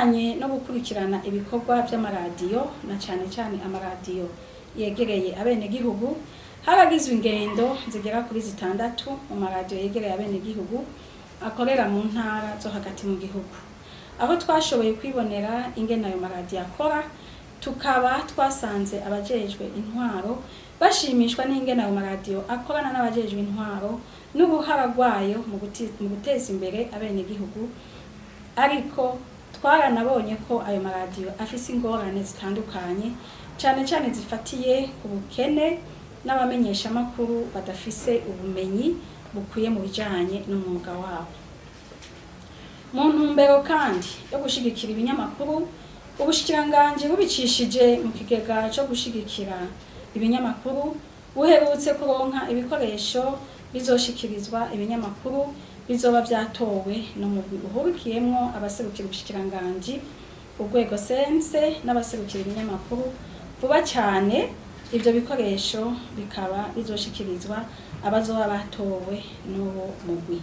Bijanye no gukurikirana ibikorwa vy'amaradiyo, na cane cane amaradiyo yegereye abenegihugu, haragizwe ingendo zigera kuri zitandatu mu maradiyo yegereye abenegihugu akorera mu ntara zo hagati mu gihugu, aho twashoboye kwibonera ingene ayo maradiyo akora. Tukaba twasanze abajejwe intwaro bashimishwa n'ingene ayo maradiyo akorana n'abajejwe intwaro n'uruhara rwayo mu guteza imbere abenegihugu. Ariko twaranabonye ko ayo maradiyo afise ingorane zitandukanye, cane cane zifatiye ku bukene n'abamenyeshamakuru badafise ubumenyi bukwiye mu bijanye n'umwuga wabo. Mu ntumbero kandi yo gushigikira ibinyamakuru, ubushikiranganji bubicishije mu kigega co gushigikira ibinyamakuru buherutse kuronka ibikoresho bizoshikirizwa ibinyamakuru bizoba vyatowe n'umugwi uhurikiyemwo abaserukira ubushikiranganji, urwego CNC n'abaserukira ibinyamakuru vuba cane. Ivyo bikoresho bikaba bizoshikirizwa abazoba batowe n'uwo mugwi.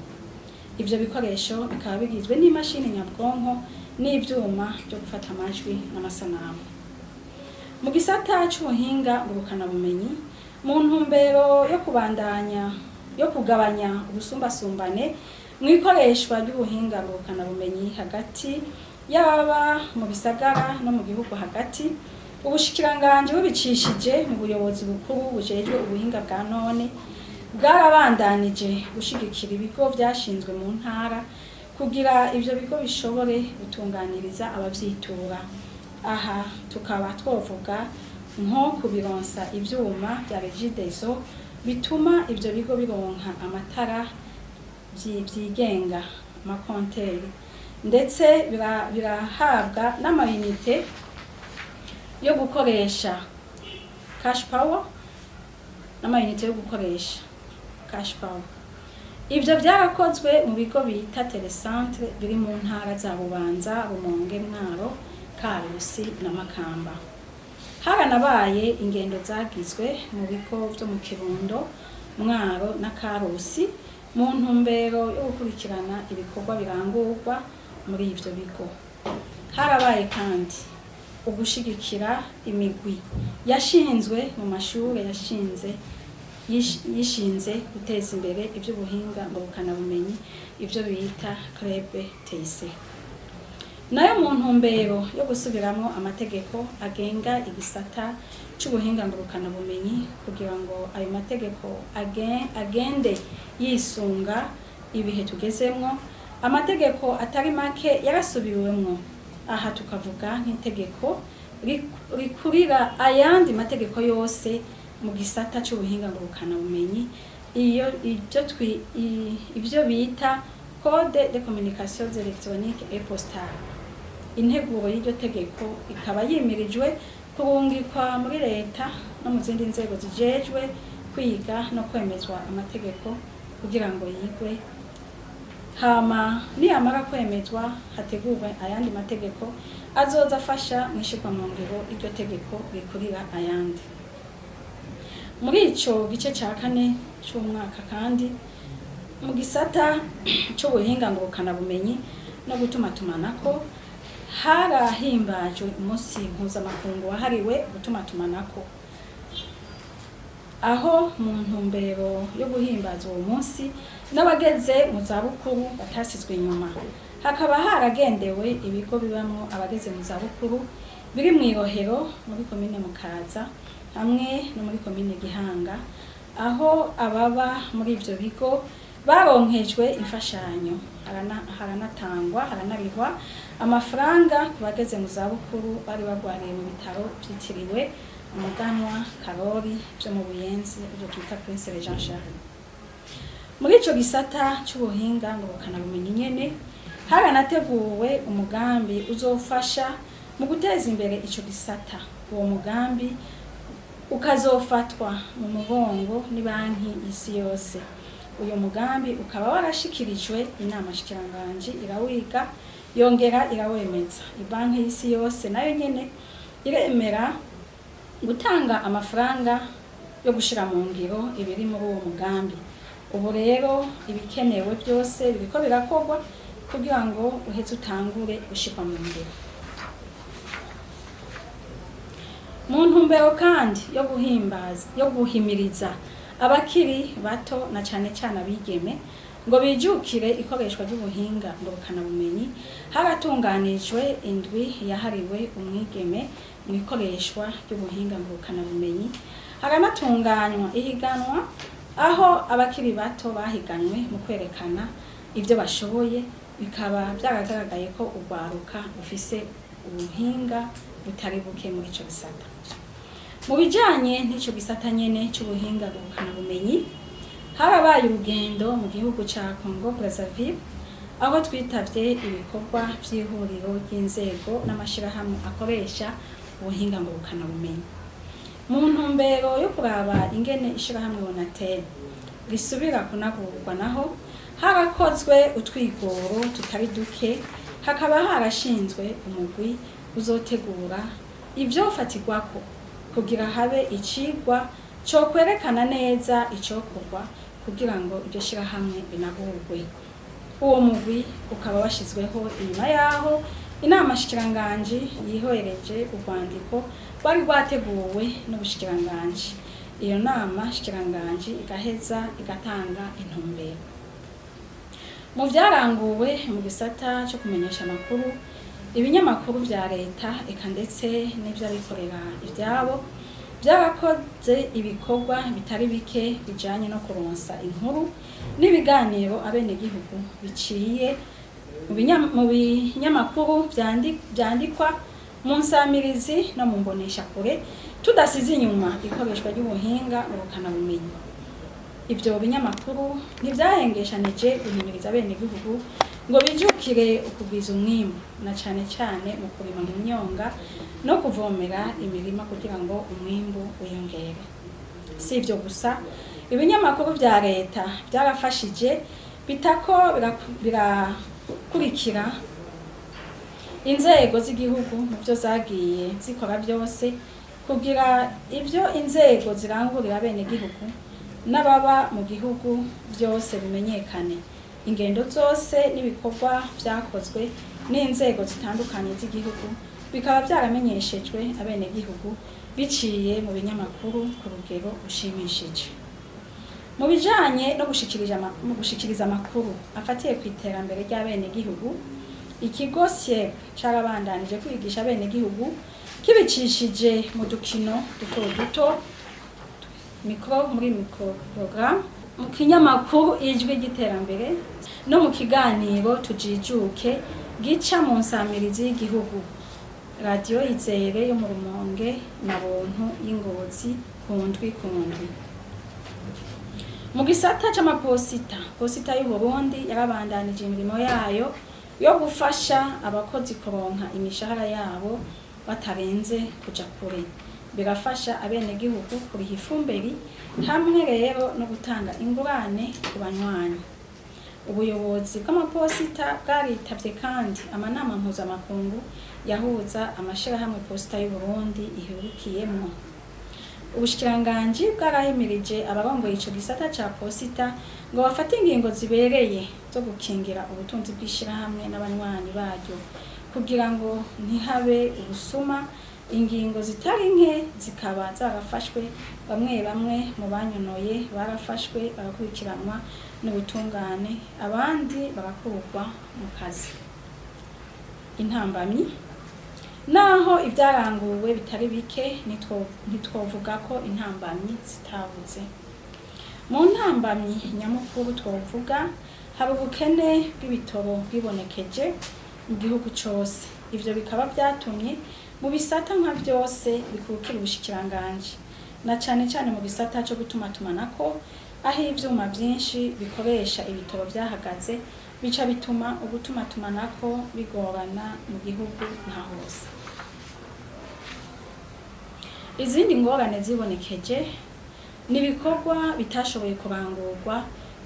Ivyo bikoresho bikaba bigizwe n'imashini nyabwonko n'ivyuma vyo gufata amajwi n'amasanamu. Mu gisata c'ubuhinga ngurukanabumenyi, mu ntumbero yo kubandanya yo kugabanya ubusumbasumbane mu ikoreshwa ry'ubuhinga ngurukanabumenyi hagati y'ababa mu bisagara no mu gihugu hagati, ubushikiranganji bubicishije mu buyobozi bukuru bujejwe ubuhinga bwa none bwarabandanije gushigikira ibigo vyashinzwe mu ntara kugira ivyo bigo bishobore gutunganiriza abavyitura. Aha tukaba twovuga nko kubironsa ivyuma vya Regideso bituma ivyo bigo bironka amatara vyigenga, amakonteri, ndetse birahabwa n'amayinite yo gukoresha cash power, n'amayinite yo gukoresha cash power. Ivyo vyarakozwe mu bigo bita telecentre biri mu ntara za Bubanza, Rumonge, Mwaro, Karusi na Makamba. Haranabaye ingendo zagizwe mu bigo vyo mu Kirundo, Mwaro na Karusi mu ntumbero yo gukurikirana ibikorwa birangurwa muri ivyo bigo. Harabaye kandi ugushigikira imigwi yashinzwe mu mashure yashinze yishinze guteza imbere ivy'ubuhinga ngurukanabumenyi, ivyo bita club TIC. Nayo mu ntumbero yo gusubiramwo amategeko agenga igisata c'ubuhinga ngurukanabumenyi kugira ngo ayo mategeko agende yisunga ibihe tugezemwo, amategeko atari make yarasubiwemwo. Aha tukavuga nk'itegeko rikurira ayandi mategeko yose mu gisata c'ubuhinga ngurukanabumenyi, iyo ibyo ibyo bita Code de communications électroniques et postales. Integuro y'iryo tegeko ikaba yimirijwe kurungikwa muri leta no mu zindi nzego zijejwe kwiga no kwemezwa amategeko kugira ngo yigwe, hama niyamara kwemezwa hategurwe ayandi mategeko azoza afasha mu ishirwa mu ngiro iryo tegeko rikurira ayandi. Muri ico gice ca kane c'umwaka kandi, mu gisata c'ubuhinga ngurukanabumenyi no gutumatumanako, harahimbajwe umunsi mpuzamakungu wahariwe gutumatumanako, aho mu ntumbero yo guhimbaza uwo munsi n'abageze mu zabukuru batasizwe inyuma, hakaba haragendewe ibigo bibamwo abageze mu zabukuru biri mw'i Rohero muri komine Mukaza hamwe no muri komine Gihanga, aho ababa muri ivyo bigo baronkejwe imfashanyo. Haranatangwa, haranarihwa amafaranga ku bageze mu zabukuru bari bagwariye mu bitaro vyitiriwe umuganwa Karori vyo mu Buyenzi, ivyo twita Prince Jean Charles. Muri ico gisata c'ubuhinga ngurukanabumenyi nyene, haranateguwe umugambi uzofasha mu guteza imbere ico gisata. Uwo mugambi ukazofatwa mu mugongo ni Banki y'Isi Yose. Uyu mugambi ukaba warashikirijwe inama shikiranganji, irawiga, yongera irawemeza. Ibanki y'Isi Yose nayo nyene iremera gutanga amafaranga yo gushira mu ngiro ibiri muri uwo mugambi. Ubu rero ibikenewe byose biriko birakorwa kugira ngo uheze utangure gushirwa mu ngiro. Mu ntumbero kandi yo guhimbaza, yo guhimiriza abakiri bato na cane cane abigeme ngo bijukire ikoreshwa ry'ubuhinga ngurukanabumenyi, haratunganijwe indwi yahariwe umwigeme mu ikoreshwa ry'ubuhinga ngurukanabumenyi. Haranatunganywa ihiganwa aho abakiri bato bahiganwe mu kwerekana ivyo bashoboye, bikaba vyaragaragaye ko urwaruka rufise ubuhinga butari buke muri ico gisata. Mu bijanye n'ico gisata nyene c'ubuhinga ngurukanabumenyi, harabaye urugendo mu gihugu ca Congo Brazzaville, aho twitavye ibikorwa vy'ihuriro ry'inzego n'amashirahamwe akoresha ubuhinga ngurukanabumenyi. Mu ntumbero yo kuraba ingene ishirahamwe Onatel risubira kunagurwa, naho harakozwe utwigoro tutari duke, hakaba harashinzwe umugwi uzotegura ivyofatirwako kugira habe icigwa cokwerekana neza icokorwa kugira ngo iryo shirahamwe rinagurwe. Uwo mugwi ukaba washizweho inyuma yaho inama shikiranganji yihoreje urwandiko rwari rwateguwe n'ubushikiranganji. Iyo nama shikiranganji igaheza igatanga intumbero. Mu vyaranguwe mu gisata co kumenyesha amakuru, ibinyamakuru vya leta eka ndetse n'ivy'abikorera ivyabo vyarakoze ibikorwa bitari bike bijanye no kuronsa inkuru n'ibiganiro abenegihugu biciye mu binyamakuru vyandikwa, mu nsamirizi no mu mboneshakure, tudasize inyuma ikoreshwa ry'ubuhinga ngurukanabumenyi. Ivyo binyamakuru ntivyahengeshanije guhimiriza abenegihugu ngo bijukire ukugwiza umwimbu, na cane cane mu kurima mu myonga no kuvomera imirima kugira ngo umwimbu wiyongere. Si ivyo gusa, ibinyamakuru vya leta vyarafashije bitako birakurikira inzego z'igihugu mu vyo zagiye zikora vyose, kugira ivyo inzego zirangurira abenegihugu n'ababa mu gihugu vyose bimenyekane. Ingendo zose n'ibikorwa vyakozwe n'inzego zitandukanye z'igihugu bikaba vyaramenyeshejwe abenegihugu biciye mu binyamakuru ku rugero rushimishije. Mu bijanye no mu gushikiriza amakuru afatiye ku iterambere ry'abenegihugu, ikigo SIEP carabandanije kwigisha abenegihugu kibicishije mu dukino duto duto, micro muri micro programme, mu kinyamakuru Ijwi ry'Iterambere no mu kiganiro Tujijuke gica mu nsamirizi y'igihugu, Radiyo Izere yo mu Rumonge na Buntu y'Ingozi, ku ndwi ku ndwi. Mu gisata c'amaposita, Posita y'u Burundi yarabandanije imirimo yayo yo gufasha abakozi kuronka imishahara yabo batarenze kuja kure, birafasha abenegihugu kuriha ifumberi, hamwe rero no gutanga ingurane ku banywanyi. Ubuyobozi bw'amaposita bwaritavye kandi amanama mpuzamakungu yahuza amashirahamwe Posita y'u Burundi ihurikiyemwo. Ubushikiranganji bwarahimirije abarongoye ico gisata ca posita ngo bafate ingingo zibereye zo gukingira ubutunzi bw'ishirahamwe n'abanywanyi baryo kugira ngo ntihabe ubusuma. Ingingo zitari nke zikaba zarafashwe, bamwe bamwe mu banyonoye barafashwe barakurikiranwa n'ubutungane, abandi barakurwa mu kazi. Intambamyi: naho ivyaranguwe bitari bike, ntitwovuga ko intambamyi zitabuze. Mu ntambamyi nyamukuru twovuga, hari ubukene bw'ibitoro bwibonekeje mu gihugu cose. Ivyo bikaba vyatumye mu bisata nka vyose bikukira ubushikiranganji, na cane cane mu gisata co gutumatumanako, aho ivyuma vyinshi bikoresha ibitoro vyahagaze, bica bituma ugutumatumanako bigorana mu gihugu nka hose. Izindi ngorane zibonekeje ni ibikorwa bitashoboye kurangurwa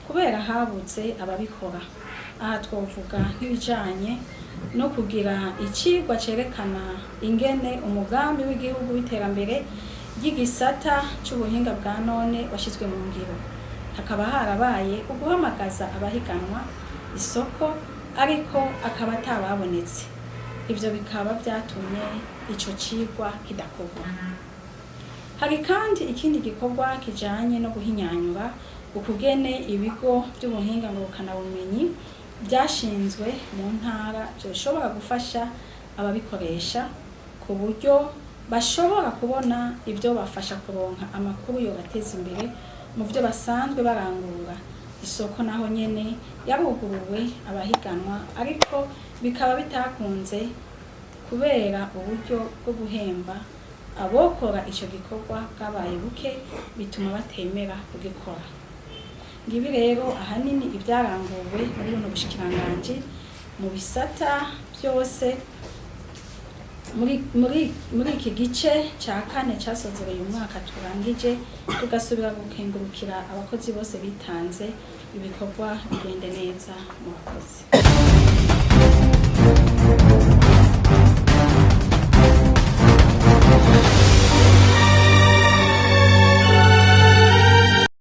kubera habuze ababikora. Aha twovuga nk'ibijanye no kugira icigwa cerekana ingene umugambi w'igihugu w'iterambere ry'igisata c'ubuhinga bwa none washizwe mu ngiro, hakaba harabaye uguhamagaza abahiganwa isoko, ariko akaba atababonetse. Ivyo bikaba vyatumye Ico cigwa kidakorwa. Hari kandi ikindi gikorwa kijanye no guhinyanyura ukugene ibigo vy'ubuhinga ngurukanabumenyi vyashinzwe mu ntara vyoshobora gufasha ababikoresha, ku buryo bashobora kubona ivyo bafasha kuronka amakuru yobateza imbere mu vyo basanzwe barangura. Isoko naho nyene yaruguruwe, abahiganwa, ariko bikaba bitakunze kubera uburyo bwo guhemba abokora ico gikorwa bwabaye buke, bituma batemera kugikora. Ngibi rero ahanini ivyaranguwe muri buno bushikiranganji mu bisata vyose muri iki gice ca kane casozereye umwaka turangije. Tugasubira gukengurukira abakozi bose bitanze ibikorwa bigende neza. Murakoze.